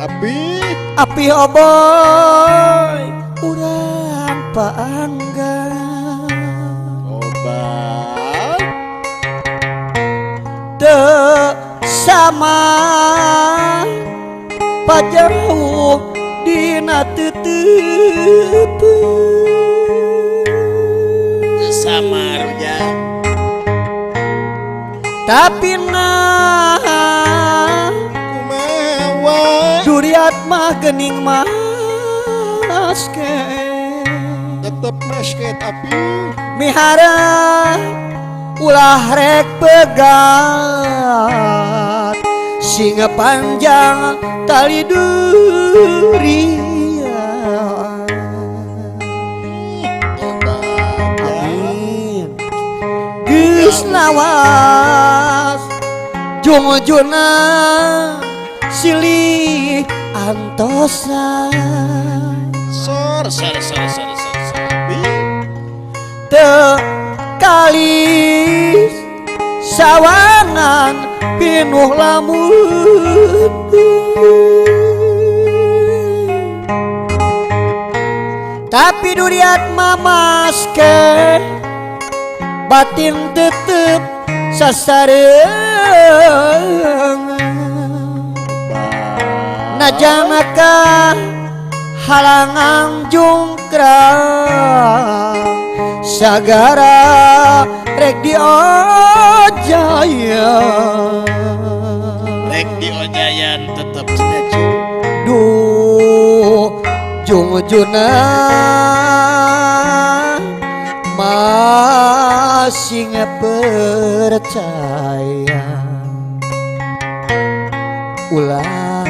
Api api oboy urang paangga obat teu sama pajauh dina tetep sama ujang tapi nah kumaha duriat mah gening maske tetep masket api mihara ulah rek pegat sing panjang tali durian. Amin. Geus lawas jungjuna silih antosan sor sor sor sor sor sor teu kalis sawangan pinuh lamun tapi duriat mamaske batin tetep sasareung najanaka halangan jungkrang sagara rek diojayan rek diojayan tetep cenah cu duh jungjuna masih percaya ulah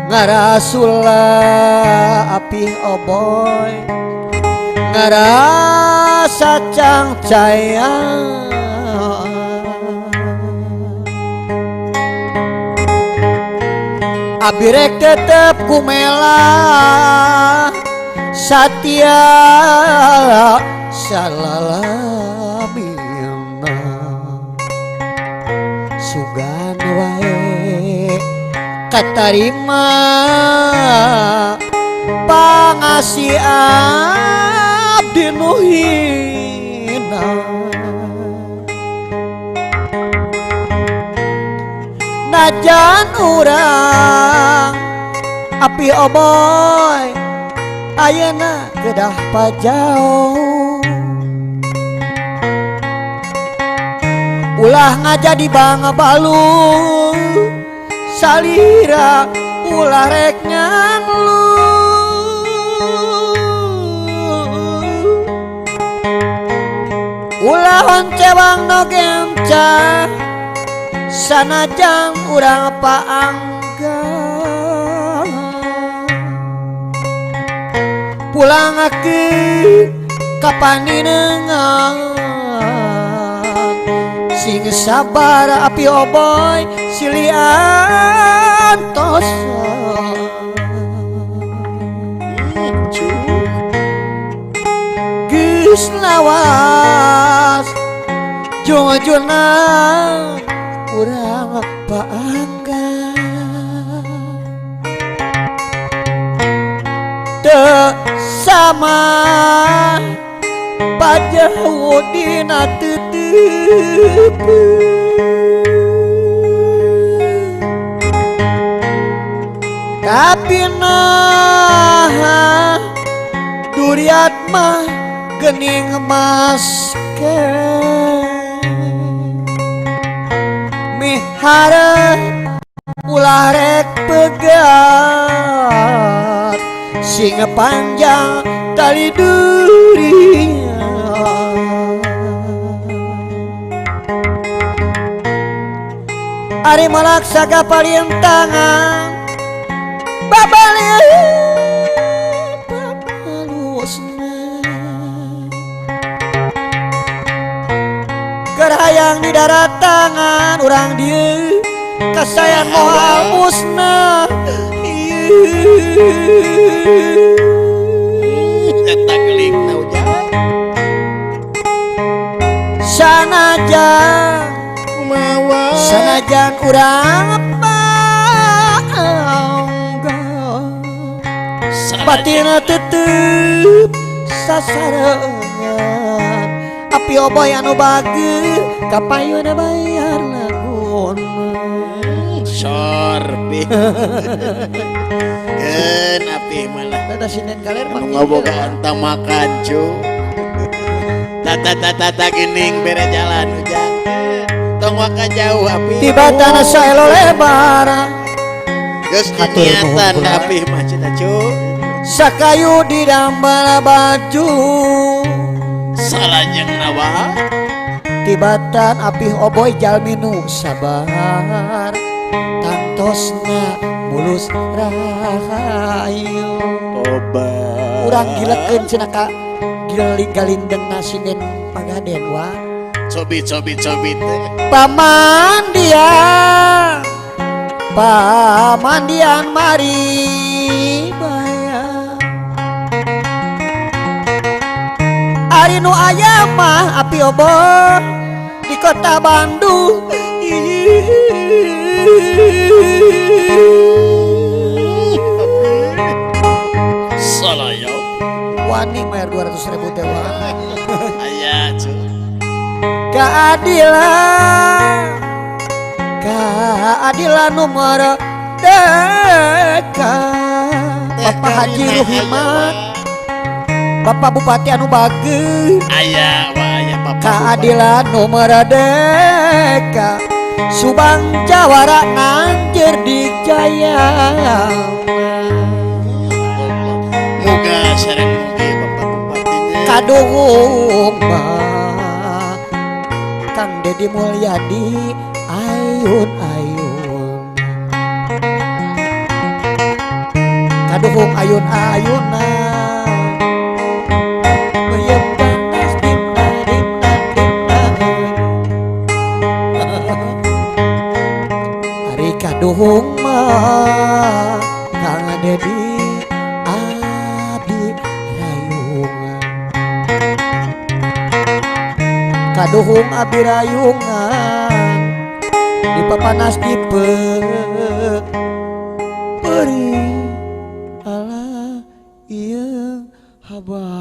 ngarasula api oboy ngarasa cangcaya abi rek tetep kumela satia salalamina sugan wae katarima pangasih abdi nu hina najan urang api oboy ayeuna kedah pajauh ulah ngajadi bangbalu salira ulah rek nyanglu ulah honcewang no genca sanajan urang paangga pulang ke kapaninengan sing sabar api oboy silih antosan geus lawas jungjuna urang paangga teu sama pajauh dina tetep tapi nah duriat mah gening maske miharep ulah rek pegat sing panjang tali durian ari malaksa kapalintangan babalik papalusna keur hayang di darat tangan urang dieu kasayan moal musnah eta geulingna ujang sanajan kumaha sanajan urang paangga Batina tetep sasarengan api oboy anu bager kapayuna bayar lagun sorbi keun api malah tata sinden kaler anu ngabogaan tamakan cu tata tata tata gening bere jalan ujang tong waka jauh api tiba tanah saelo lebar geus niatan api mah cenah cu sakayu di dambal baju salajeng nawa tibatan api oboy jalmi nu sabar tantosna mulus rahayu tobat urang gilekeun cenah ka galindeng sinden Pagaden wa cobi cobi cobi teh pamandian pamandian mari ari nu aya mah api obor di kota Bandung salayo wani bayar 200.000 teh wa aya cu keadilan keadilan nomor deka Bapak Haji Ruhimat Bapak Bupati anu bager aya wa aya Bapak keadilan nomor deka Subang Jawara nanjeur di Jaya muga sareng mugi Bapak Bupatinya kaduhung mah Kang Deddy Mulyadi ayun ayun kaduhung ayun ayuna kaduhung mah Kang Dedi abdi rayungan kaduhung abdi rayungan di papanas di peri alah ieu habar.